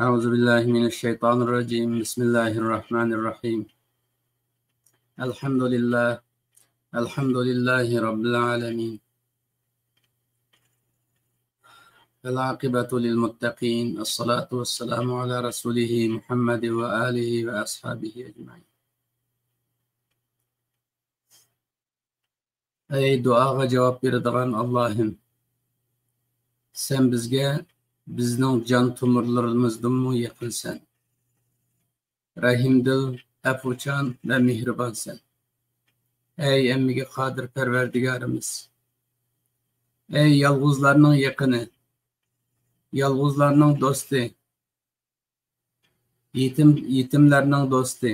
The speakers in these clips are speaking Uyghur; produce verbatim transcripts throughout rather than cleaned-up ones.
أعوذ بالله من الشيطان الرجيم. بسم الله الرحمن الرحيم. الحمد لله. الحمد لله رب العالمين. العاقبة للمتقين. الصلاة والسلام على رسوله محمد وآله وأصحابه أجمعين. ئەي دۇئاغا جاۋاب بېرىدىغان ئاللاھىم! سەن بىزگە بىزنىڭ جان تومۇرلىرىمىزدىنمۇ يېقىنسەن. رەھىمدىل، ئەپۇچان ۋە مېھرىبانسەن. ئەي ھەممىگە قادىر پەرۋەردىگارىمىز! ئەي يالغۇزلارنىڭ يېقىنى، يالغۇزلارنىڭ دوستى، يېتىم، يېتىملەرنىڭ دوستى،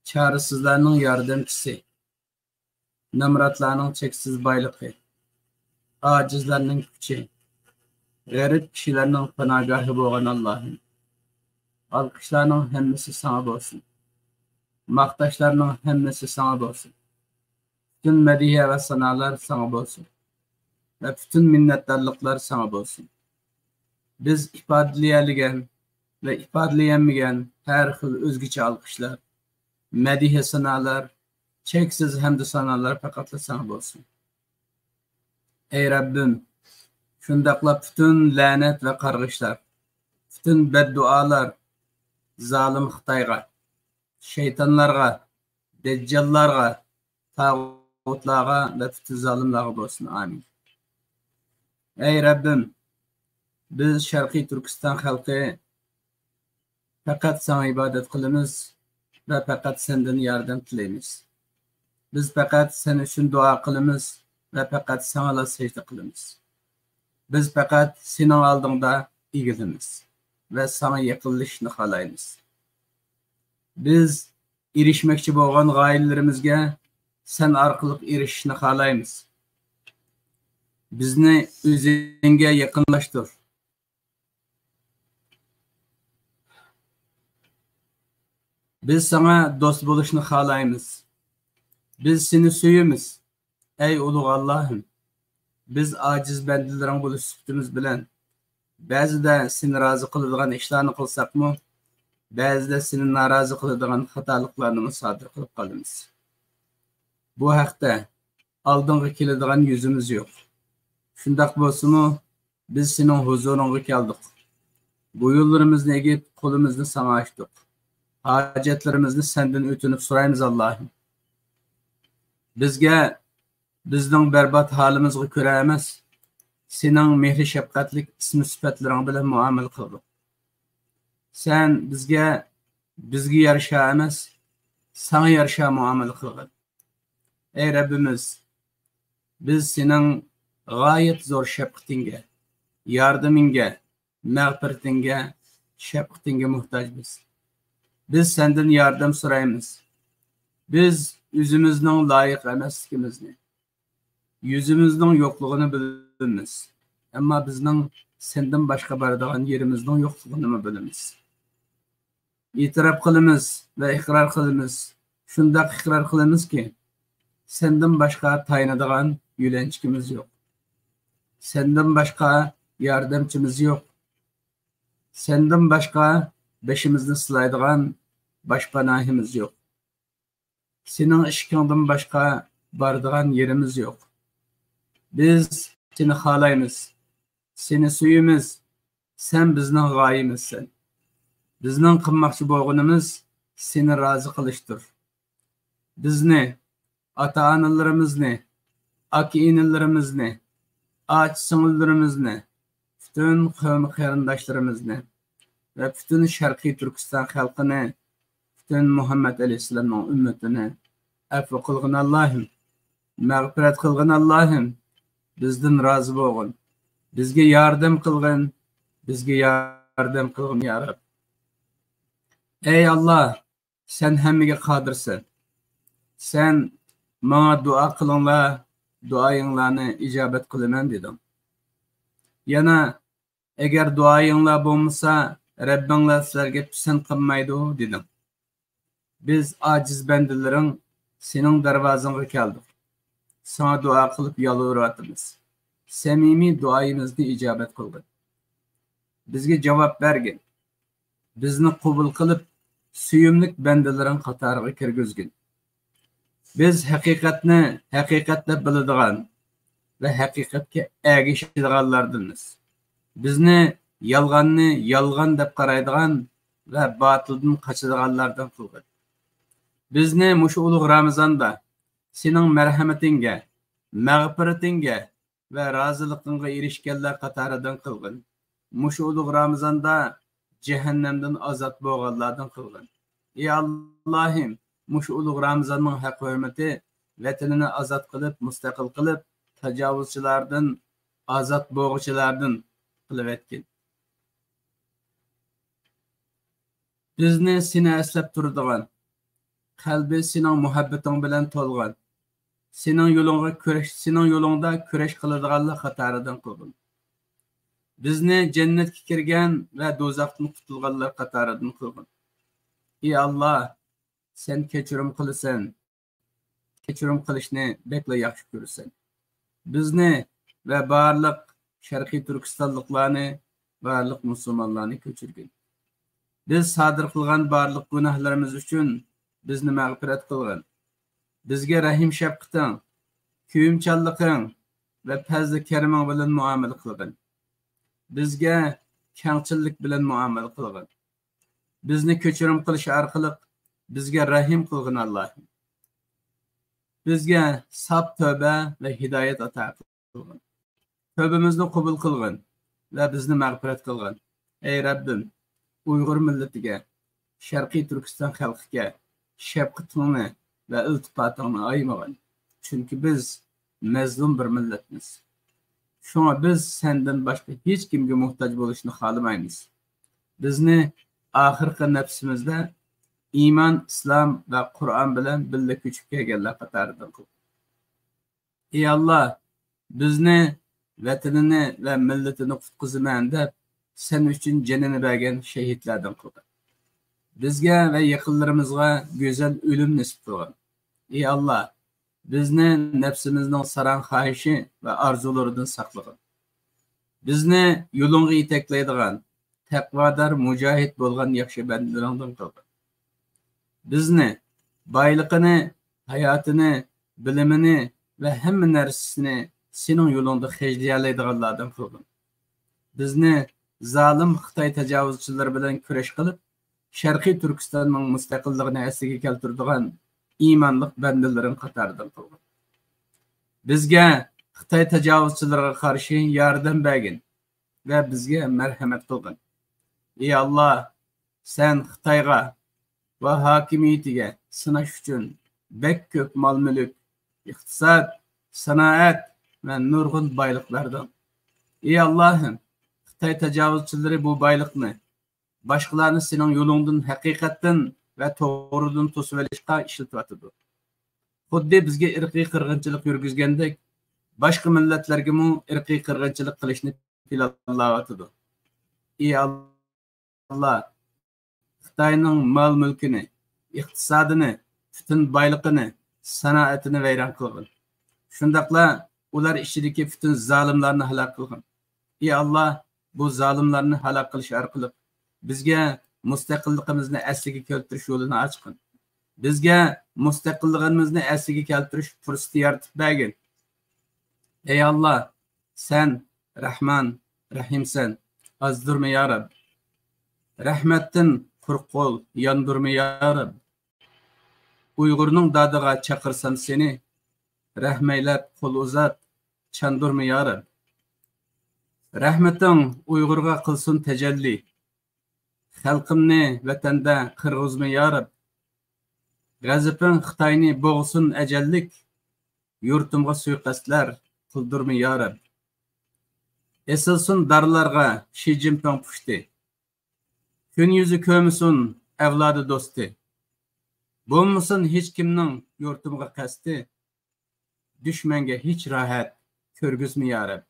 چارىسىزلارنىڭ ياردەمچىسى، نامراتلارنىڭ چەكسىز بايلىقى، ئاجىزلارنىڭ كۈچى، غېرىب كىشىلەرنىڭ پاناھگاھى بولغان ئاللاھىم! ئالقىشلارنىڭ ھەممىسى ساڭا بولسۇن. ماختاشلارنىڭ ھەممىسى ساڭا بولسۇن. پۈتۈن مەدھىيە ۋە سانالار ساڭا بولسۇن. ۋە پۈتۈن مىننەتدارلىقلار ساڭا بولسۇن. بىز ئىپادىلىيەلىگەن ۋە ئىپادىلىيەلمىگەن ھەر خىل ئۆزگىچە ئالقىشلار، مەدھىيە سانالار، چەكسىز ھەمدۇ سانالار پەقەتلا ساڭا بولسۇن. ئەي رەببىم، شۇنداقلا پۈتۈن لەنەت ۋە قارغىشلار، پۈتۈن بەددۇئالار زالىم خىتايغا، شەيتانلارغا، دەججاللارغا، تاغۇتلارغا ۋە پۈتۈن زالىملارغا بولسۇن. ئامىن. ئەي رەببىم، بىز شەرقىي تۈركىستان خەلقى پەقەت ساڭا ئىبادەت قىلىمىز ۋە پەقەت سەندىن ياردەم تىلەيمىز. بىز پەقەت سەن ئۈچۈن دۇئا قىلىمىز ۋە پەقەت ساڭىلا سەجدە قىلىمىز. بىز پەقەت سېنىڭ ئالدىڭدا ئېگىلىمىز ۋە ساڭا يېقىنلىشىشنى خالايمىز. بىز ئېرىشمەكچى بولغان غايىلىرىمىزگە سەن ئارقىلىق ئېرىشىشنى خالايمىز. بىزنى ئۆزۈڭگە يېقىنلاشتۇر. بىز ساڭا دوست بولۇشنى خالايمىز. بىز سېنى سۆيىمىز، ئەي ئۇلۇغ ئاللاھىم! بىز ئاجىز بەندىلىرىڭ بولۇش سۈپىتىمىز بىلەن، بەزىدە سېنى رازى قىلىدىغان ئىشلارنى قىلساقمۇ، بەزىدە سېنى نارازى قىلىدىغان خاتالىقلارنىمۇ سادىر قىلىپ قالىمىز. بۇ ھەقتە ئالدىڭغا كېلىدىغان يۈزىمىز يوق. شۇنداق بولسىمۇ، بىز سېنىڭ ھۇزۇرۇڭغا كەلدۇق. بويۇنلىرىمىزنى ئېگىپ، قولىمىزنى ساڭا ئاچتۇق. ھاجەتلىرىمىزنى سەندىن ئۆتۈنۈپ سورايمىز، ئاللاھىم. بىزگە بىزنىڭ بەربات ھالىمىزغا كۆرە ئەمەس، سېنىڭ مېھرى-شەپقەتلىك ئىسمى-سۈپەتلىرىڭ بىلەن مۇئامىلە قىلغىن. سەن بىزگە، بىزگە يارىشا ئەمەس، ساڭا يارىشا مۇئامىلە قىلغىن. ئەي رەببىمىز، بىز سېنىڭ غايەت زور شەپقىتىڭگە، ياردىمىڭگە، مەغپىرىتىڭگە، شەپقىتىڭگە موھتاجمىز. بىز سەندىن ياردەم سورايمىز. بىز ئۆزىمىزنىڭ لايىق ئەمەسلىكىمىزنى، يۈزىمىزنىڭ يوقلۇقىنى بىلىمىز. ئەمما بىزنىڭ سەندىن باشقا بارىدىغان يېرىمىزنىڭ يوقلۇقىنىمۇ بىلىمىز. ئېتىراپ قىلىمىز ۋە ئىقرار قىلىمىز. شۇنداق ئىقرار قىلىمىزكى، سەندىن باشقا تايىنىدىغان يۆلەنچۈكىمىز يوق. سەندىن باشقا ياردەمچىمىز يوق. سەندىن باشقا بېشىمىزنى سىلايدىغان باشپاناھىمىز يوق. سېنىڭ ئىشىكىڭدىن باشقا بارىدىغان يېرىمىز يوق. بىز سېنى خالايمىز، سېنى سۆيىمىز، سەن بىزنىڭ غايىمىزسەن. بىزنىڭ قىلماقچى بولغىنىمىز سېنى رازى قىلىشتۇر. بىزنى، ئاتا-ئانىلىرىمىزنى، ئاكا-ئىنىلىرىمىزنى، ئاچا-سىڭىللىرىمىزنى، پۈتۈن قەۋم-قېرىنداشلىرىمىزنى ۋە پۈتۈن شەرقىي تۈركىستان خەلقىنى، پۈتۈن مۇھەممەد ئەلەيھىسسالامنىڭ ئۈممىتىنى ئەپۇ قىلغىن ئاللاھىم، مەغپىرەت قىلغىن ئاللاھىم، بىزدىن رازى بولغىن، بىزگە ياردەم قىلغىن، بىزگە ياردەم قىلغىن يا رەب. ئەي ئاللا، سەن ھەممىگە قادىرسەن. سەن ماڭا دۇئا قىلىڭلار، دۇئايىڭلارنى ئىجابەت قىلىمەن دېدىڭ. يەنە ئەگەر دۇئايىڭلار بولمىسا، رەببىڭلار سىلەرگە پىسەنت قىلمايدۇ دېدىڭ. بىز ئاجىز بەندىلىرىڭ سېنىڭ دەرۋازاڭغا كەلدۇق. ساڭا دۇئا قىلىپ يالۋۇرۇۋاتىمىز. سەمىمىي دۇئايىمىزنى ئىجابەت قىلغىن. بىزگە جاۋاب بەرگىن. بىزنى قوبۇل قىلىپ، سۆيۈملۈك بەندىلىرىڭ قاتارىغا كىرگۈزگىن. بىز ھەقىقەتنى ھەقىقەت دەپ بىلىدىغان ۋە ھەقىقەتكە ئەگىشىدىغانلاردىنمىز. بىزنى يالغاننى يالغان دەپ قارايدىغان ۋە باتىلدىن قاچىدىغانلاردىن قىلغىن. بىزنى مۇشۇ ئۇلۇغ رامىزاندا سېنىڭ مەرھەمىتىڭگە، مەغپىرىتىڭگە ۋە رازىلىقىڭغا ئېرىشكەنلەر قاتارىدىن قىلغىن. مۇشۇ ئۇلۇغ رامىزاندا جەھەننەمدىن ئازاد بولغانلاردىن قىلغىن. ئى ئاللاھىم، مۇشۇ ئۇلۇغ رامىزاننىڭ ھەق-ھۆرمىتى ۋەتىنىنى ئازاد قىلىپ، مۇستەقىل قىلىپ، تاجاۋۇزچىلاردىن ئازاد بولغۇچىلاردىن قىلىۋەتكىن. بىزنى سېنى ئەسلەپ تۇرىدىغان، قەلبى سېنىڭ مۇھەببىتىڭ بىلەن تولغان، سېنىڭ يولۇڭغا كۈرەش، سېنىڭ يولۇڭدا كۈرەش قىلىدىغانلار قاتارىدىن قىلغىن. بىزنى جەننەتكە كىرگەن ۋە دوزاختىن قۇتۇلغانلار قاتارىدىن قىلغىن. ئى ئاللا، سەن كەچۈرۈم قىلىسەن، كەچۈرۈم قىلىشنى بەكلا ياخشى كۆرىسەن. بىزنى ۋە بارلىق شەرقىي تۈركىستانلىقلارنى، بارلىق مۇسۇلمانلارنى كەچۈرگىن. بىز سادىر قىلغان بارلىق گۇناھلىرىمىز ئۈچۈن بىزنى مەغپىرەت قىلغىن. بىزگە رەھىم شەپقىتىڭ، كۆيۈمچانلىقىڭ ۋە پەزلى كەرىمىڭ بىلەن مۇئامىلە قىلغىن. بىزگە كەڭچىللىك بىلەن مۇئامىلە قىلغىن. بىزنى كەچۈرۈم قىلىش ئارقىلىق بىزگە رەھىم قىلغىن، ئاللاھىم. بىزگە ساپ تۆبە ۋە ھىدايەت ئاتا قىلغىن. تۆبىمىزنى قوبۇل قىلغىن ۋە بىزنى مەغپىرەت قىلغىن. ئەي رەببىم، ئۇيغۇر مىللىتىگە، شەرقىي تۈركىستان خەلقىگە شەپقىتىڭنى ۋە ئىلتىپاتىڭنى ئايىمىغىن. چۈنكى بىز مەزلۇم بىر مىللەتمىز. شۇڭا بىز سەندىن باشقا ھېچ كىمگە موھتاج بولۇشنى خالىمايمىز. بىزنى ئاخىرقى نەپسىمىزدە ئىمان، ئىسلام ۋە قۇرئان بىلەن بىللە كۆچۈپ كەلگەنلەر قاتارىدىن قىل. ئى ئاللا، بىزنى، ۋەتىنىنى ۋە مىللىتىنى قۇتقۇزىمەن دەپ، سەن ئۈچۈن جېنىنى بەرگەن شېھىتلەردىن قىلغىن. بىزگە ۋە يېقىنلىرىمىزغا گۈزەل ئۆلۈم نېسىپ قىلغىن. ئى ئاللا، بىزنى نەپسىمىزنىڭ ساراڭ خاھىشى ۋە ئارزۇلىرىدىن ساقلىغىن. بىزنى يولۇڭغا يېتەكلەيدىغان، تەقۋادار مۇجاھىد بولغان ياخشى بەندىلىرىڭدىن قىلغىن. بىزنى، بايلىقىنى، ھاياتىنى، بىلىمىنى ۋە ھەممە نەرسىسىنى سېنىڭ يولۇڭدا خەجلىيەلەيدىغانلاردىن قىلغىن. بىزنى زالىم خىتاي تاجاۋۇزچىلىرى بىلەن كۈرەش قىلىپ، شەرقىي تۈركىستاننىڭ مۇستەقىللىقىنى ئەسلىگە كەلتۈرىدىغان ئىمانلىق بەندىلىرىڭ قاتارىدىن قىلغىن. بىزگە خىتاي تاجاۋۇزچىلىرىغا قارشى ياردەم بەرگىن ۋە بىزگە مەرھەمەت قىلغىن. ئى ئاللا، سەن خىتايغا ۋە ھاكىمىيىتىگە سىناش ئۈچۈن بەك كۆپ مال-مۈلۈك، ئىقتىساد، سانائەت ۋە نۇرغۇن بايلىق بەردىڭ. ئى ئاللاھىم، خىتاي تاجاۋۇزچىلىرى بۇ بايلىقنى باشقىلارنى سېنىڭ يولۇڭدىن ھەقىقەتتىن ۋە توغرىدىن توسۇۋېلىشقا ئىشلىتىۋاتىدۇ. خۇددى بىزگە ئىرقىي قىرغىنچىلىق يۈرگۈزگەندەك، باشقا مىللەتلەرگىمۇ ئىرقىي قىرغىنچىلىق قىلىشنى پىلانلاۋاتىدۇ. ئى ئاللا، خىتاينىڭ مال-مۈلكىنى، ئىقتىسادىنى، پۈتۈن بايلىقىنى، سانائىتىنى ۋەيران قىلغىن. شۇنداقلا ئۇلار ئىچىدىكى پۈتۈن زالىملارنى ھالاك قىلغىن. ئى ئاللا، بۇ زالىملارنى ھالاك قىلىش ئارقىلىق بىزگە مۇستەقىللىقىمىزنى ئەسلىگە كەلتۈرۈش يولىنى ئاچقىن. بىزگە مۇستەقىللىقىمىزنى ئەسلىگە كەلتۈرۈش پۇرسىتى يارىتىپ بەرگىن. ئەي ئاللا، سەن رەھمان، رەھىمسەن، ئازدۇرما يا رەب. رەھمەتتىن قۇرۇق قول ياندۇرما يا رەب. ئۇيغۇرنىڭ دادىغا چاقىرسام سېنى، رەھمەيلەپ قول ئۇزات، چاندۇرما يا رەب. رەھمىتىڭ ئۇيغۇرغا قىلسۇن تەجەللى، خەلقىمنى ۋەتەندە قىرغۇزما يا رەب. غەزىپىڭ خىتاينى بوغسۇن ئەجەللىك، يۇرتۇمغا سۇيىقەستلەر قىلدۇرما يا رەب. ئېسىلسۇن دارلارغا شى جىنپىڭ پۇشتى، كۈن يۈزى كۆرمىسۇن ئەۋلادى دوستى. بولمىسۇن ھېچكىمنىڭ يۇرتۇمغا قەستى، دۈشمەنگە ھېچ راھەت كۆرگۈزمە يا رەب.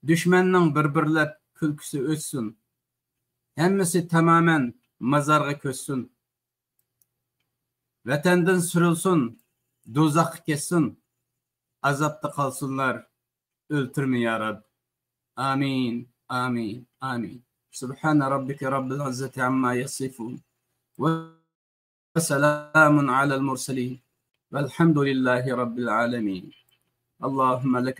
دۈشمەننىڭ بىر-بىرلەپ كۈلكىسى ئۆچسۇن، ھەممىسى تامامەن مازارغا كۆچسۇن. ۋەتەندىن سۈرۈلسۇن، دوزاخقا كەتسۇن، ئازابتا قالسۇنلار، ئۆلتۈرمە يا رەب. ئامىن، ئامىن، ئامىن. سبحان ربك رب العزة عما يصفون. وسلام على المرسلين. والحمد لله رب العالمين. اللهم لك